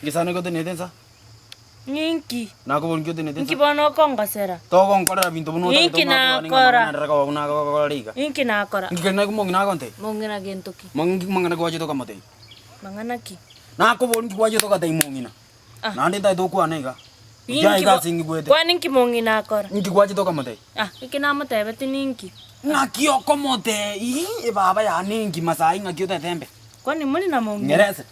Ngesano gotenenete nsa. Ninki? Nakobori nki otenenete Inki nsa. bono okongosera? Togonkorera binto buna otagete Inki buna akogania ng'a nakora? mang'ana arere koba buna agokora iga. Inki nakora? Inki keri naigwa mong'ina agontebia? Mong'ina gento ki? Mang'ina mang'ana gwachete okamotebia. Mang'ana ki? Nakobori nki gwachete ogatebia mong'ina. Ah. Naende ntagete okwane iga. Inki Inki bo- ase ngigwete. Kwani nki mong'ina akora? Inki gwachete okamotebia? Ah, eki namotebetie ninki? Ng'aki okomotebia ebaba yane engima saii ng'aki otete mbe. Kwani mori na mong'ina? Ng'erese.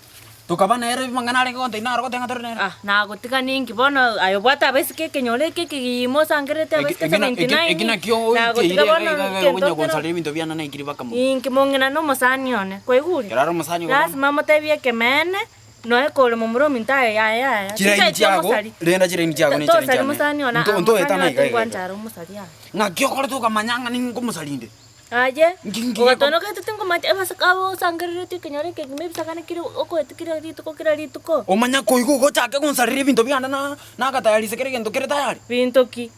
Tokaba nere amang'ana arenge gontebia naro goteba ng'a tore nere. Ah, nagotiga ninki bono aye obwate abaiseke ekenyoro eke ekegiima osangererete abaiseke 79, Eki nakio nagotiga oiteire bono iga iga iga egento okonya nkero gonsaria ebinto biane naikire baka mono. Inki mong'ina na omosani one, kwaigure? Ekero are omosani igo bono. Lasima amotebie ekemeene, noe kore momura ominto aye yaya yaya, Chiraini tintaeti chiago, omosari. renda chiraini chiago ne chiraini Tosari chiane. mosani one, Nto ah, ntoetana mosani one iga iga iga. tingwancha are omosari aye. Ng'aki okorete okamanya ng'a ninkomosari inde. Aye, Nki- nki- ogatonokete tinkomaeti ebasaka abo osangereretie ekenyoro ekegima ebisagane kire okoeti kera rituko kera rituko. Omanya koigwa ogochake gonsarera ebinto biane na nagatayarisa kera egento kere tayari. Binto ki?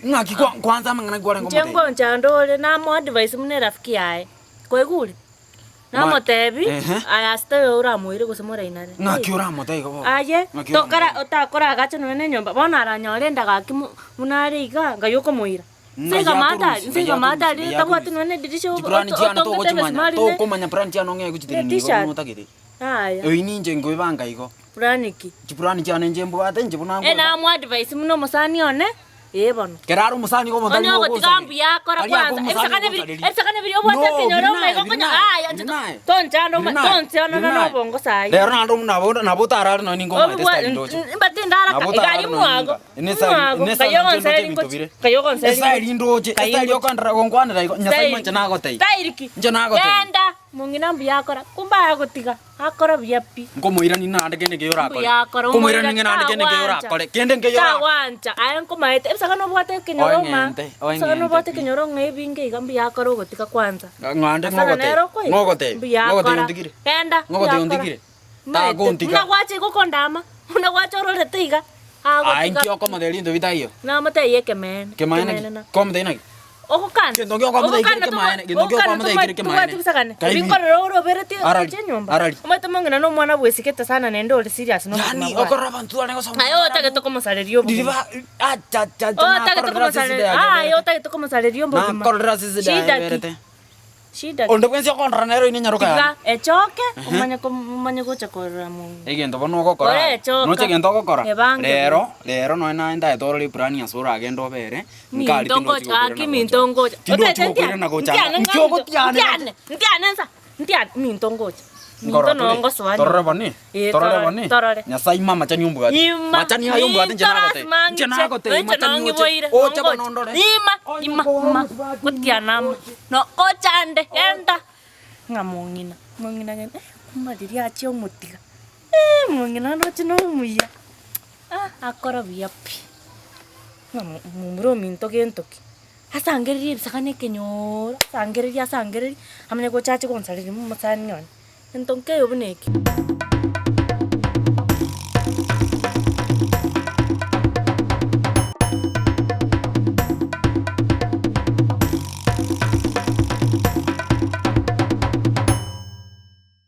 Ng'aki kwa kwanza amang'ana kwarenge Inche omotebia? ngoncha ande ore namoadvise buna erafiki yaye, kwaigure? Namotebi, Ehe. aya ase taiyo oramoire gose morainare. Ng'aki oramotebi igo bono? Aye, Ng'aki tokara oramotebi? otakora agache nonya na enyomba, bono aranyore enda gaki mo buna are iga, ngai okomoira. Ng'ai Nse iga maate akorusia, aria, nse ng'ai iga maate akorusia, aria, ng'ai tabwati akorusia. nonya na edirisha obo- Chiplani oto- chiane otongete togochimanya, emesumari ne tokomanya plan chiane ong'e ne gochitenenia igo t-shirt. buna otagete. Yaya, Oyio ninche nkoebanga igo. plan ki? Chiplani chiane inche mbwate inche buna Eh, nkoeba. namoadvise buna omosani one, eh bono. Kero are omosani igo omonto Onye tari ogotiga gogosareria. mbuya akora Tari kwanza, akomosaria ebisakane biri, ogosareria. ebisakane biri obwate No, ekenyoro biri omaiga naye, biri okonya naye, aya biri inche naye. tonchanda Biri oma naye, tonsionana biri na naye. obongo saii. Rero naende omu nabo nabo otarare nonya ningo omanyete Obwa style ndoche. mbati ndaraka Nabo iga otarare aria nonya mwago, ninga. Ene style- mwago, ene style nkai inche ndoche ogonseria ebinto ngochi, bire. nkai ogonseria Estyle ngochi, ndoche, nkai estyle ngochi. okondora gonkwanera igo, Nyasaye Style- mwanche nagotebia. Style ki? Inche nagotebia. Genda, mong'ina mbuya akora, kumbe agotiga, akora buya pi. Nkomoirania naende kende nkeiyo orakore. Mbuya akora, Nkomoirania omoira naende kende nkeiyo tagwancha. orakore. Kende nkeiyo orakore. Tagwancha, aye nkomaete, ebisaka nobwate ekenyoro ng'a, Oeng'ente, ebisaka oeng'ente nobwate pi. ekenyoro ng'a ebinge iga mbuya akora ogotiga kwanza. Ng'ande Asana ng'ogotebia, nere okoira, ng'ogotebia, mbuya ng'ogotebia akora. ontigire. Genda, mbuya Ng'ogotebia akora. ontigire. Maete, Tagontiga. buna gwacha iga okondama, buna gwacha ororete iga, Aye agotiga nki okomotebia rinto bitaiyo? Namotebia ekemeene, Kemaene ekemeene ki? na. Komotebia naki? Ogokana, Gento nki okomotebia kere ogokana kemaene, gento nki ogokana okomotebia kere tobwati kemaene. bisakane, Kai ebi bi. nkorora oroberetie Arari, gochia nyomba, arari. omanyete omong'ina na omwana bwesigete sana naende ore serious na obogima Yaani bwaye. okorora abanto tware gosoma Aye otagete komosareria Riri obogima. ba acha acha acha Otagete nakororera ase esida komosareria, yaye aye eberete. otagete komosareria obogima. Nakororera ase esida yaye Shida ki? eberete. Shida ki? Onde bwensi okondora nere oine enyaroka Tiga yane. echoke omanye ko omanye gocha korora mong'ina. Egento bono ogokora Ore aye, echoka. noche egento ogokora, Ebange rero, rero nonya naye ntaete orore eplan ase oragende obere, nkari Minto tindochi ngocha gokoirana gaki gocha. minto ngocha. Tindochi Otete gokoirana ntiane, gocha ntiane nki ng'a minto, ogotianera? ntiane, ntiane nsa, ntiane, minto ngocha. Minto Nkorora noo tore, ngosoa torore nyomba. boni, Ee, torore torore, boni, torore. Nyasaye ima amachani ombwate. Ima, Machani aye ombwate inche minto nagotebia, lasima inche ng'iche, nagotebia inche machani noo oche, ng'iboire, oche noo bono ngocha. ondore. Ima, ima, ima, gotiana amo, no ochande, genda. Ng'a mong'ina, mong'ina genda eh, kumbe riria achia omotiga, eh mong'ina ndoche na omuya, ah akora buya pi. Ng'a mo- momura ominto gento ki, asangererie ebisagane ekenyooro, asangererie asangererie, amanye gocha ache gonsareria omosani one, gento nkeiyo buna ekio.